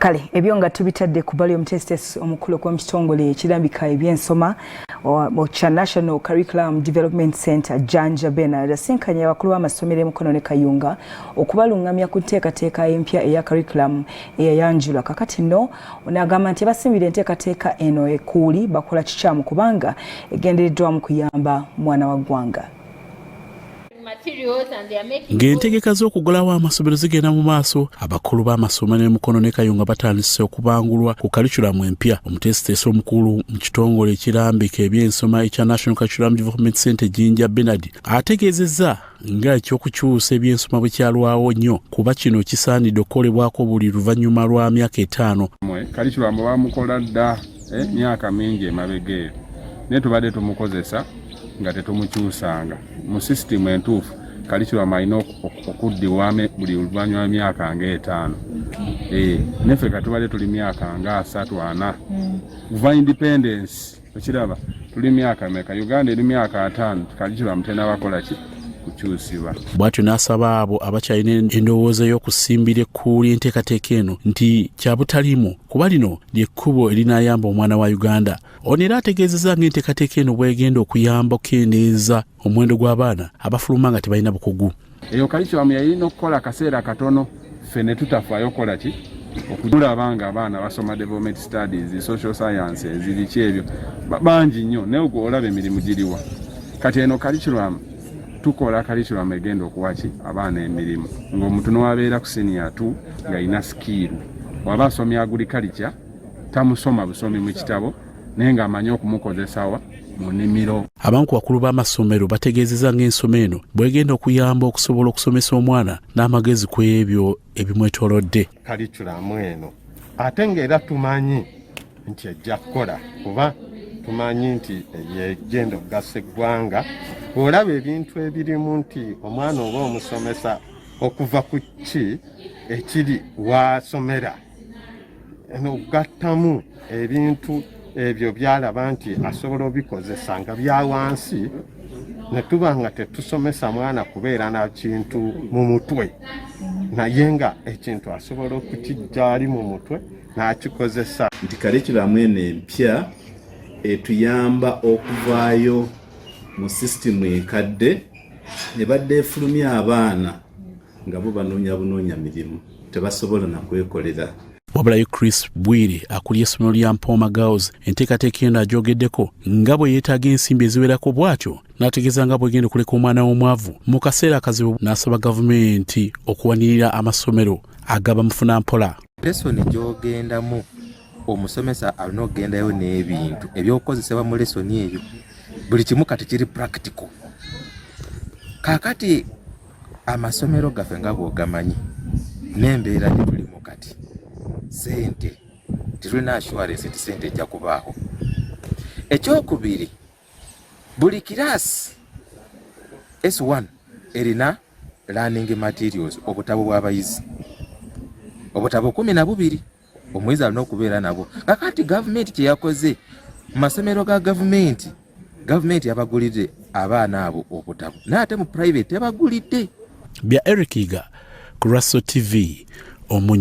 Kale ebyo nga tubitadde ku bali, omuteesiteesi omukulu okuva mu kitongole ekirambika ebyensoma kya National Curriculum Development Center, Janja Benard, asinkanye abakulu b'amasomero e Mukono ne Kayunga okubalungamya ku nteekateeka empya eya curriculum eyayanjulwa. Kakati nno onaagamba nti abasimbira enteekateeka eno ekuuli bakola kikyamu kubanga egendereddwamu kuyamba mwana wa ggwanga. Ng'entegeka z'okugulawo amasomero zigenda mu maaso, abakulu b'amasomero e Mukono ne Kayunga batandise okubangulwa ku kalikulamu empya. Omuteesiteesi omukulu mu kitongole ekirambika ebyensoma ekya National Curriculum Development Center, Jinja Benard, ategeezezza nga ekyokukyusa ebyensoma bwe kyalwawo nnyo, kuba kino kisaanidde okukolebwako buli luvannyuma lwa myaka 5. Kalikulamu bamukola dda myaka mingi emabega eyo, naye tubadde tumukozesa nga tetumukyusanga mu sisitimu entuufu. Kalikulamu alina okuddibwamu buli luvannyuma lwa myaka nga 5. Neffe katubadde tuli myaka nga 30, 40 kuva independence. Okiraba tuli myaka meka? Uganda eri myaka 50, kalikulamu tenabakola ki kukyusibwa. Bw'atyo n'asaba abo abakyalina endowooza y'okusimbira ekkuuli enteekateeka eno nti kyabutaliimu, kuba lino lyekkubo erinaayamba omwana wa Uganda. Ono era ategeezezza ng'enteekateeka eno bw'egenda okuyamba okukendeeza omuwendo gw'abaana abafuluma nga tebalina bukugu. Eyo kalikulamu yalina okukola akaseera katono, ffe ne tutafaayo okukola ki okulaba nga abaana basoma development studies, social sciences, biki ebyo bangi nnyo, naye ogwo olaba emirimu giriwa? Kati eno kalikulamu, tukola kalikulamu egenda okuwa ki abaana emirimu, ng'omuntu newabeera ku senior 2 ng'alina skill. Waba asomye agriculture, tamusoma busomi mu kitabo, naye ng'amanyi okumukozesawa mu nnimiro. Abamu ku bakulu b'amasomero bategeezezza ng'ensoma eno bw'egenda okuyamba okusobola okusomesa omwana n'amagezi ku ebyo ebimwetoolodde. Kalikulamu eno ate ng'era tumanyi nti ejja kukola, kuba tumanyi nti yegenda okugasa eggwanga. Bw'olaba ebintu ebirimu nti omwana oba omusomesa okuva ku ki ekiri waasomera, ogattamu ebintu ebyo byalaba nti asobola obikozesa nga bya wansi, ne tuba nga tetusomesa mwana kubeera na kintu mu mutwe, naye nga ekintu asobola okukijja ali mu mutwe n'akikozesa. Nti kalikulamu eno empya etuyamba okuvaayo mu sisitimu enkadde ebadde efulumya abaana nga bo banoonya bunoonya mirimu, tebasobola nakwekolera. Wabulayo Chris Bwire akulya essomero lya Mpooma Girls, enteekateeka eno agyogeddeko nga bwe yeetaaga ensimbi eziwerako, bw'atyo n'ategeeza nga bwegenda okuleka omwana w'omwavu mu kaseera akazibu, n'asaba gavumenti okuwanirira amasomero agaba mufuna mpola. Lesoni gy'ogendamu, omusomesa alina okugendayo n'ebintu ebyokukozesebwa mu lesoni eyo. Buli kimu kati kiri practical. Kaakati amasomero gaffe nga bw'ogamanyi n'embeera gye tulimu kati, sente tetulina assurance nti sente ejja kubaawo. Ekyokubiri, buli kiraasi S1 erina learning materials, obutabo bw'abayizi, obutabo 12 omuyizi alina okubeera nabwo. Kakati gavumenti kyeyakoze mu masomero ga gavumenti, gavumenti yabagulidde abaana abo obutabo, naye ate mu private tebagulidde. Bya Eric Iga ku Raso TV omunyi.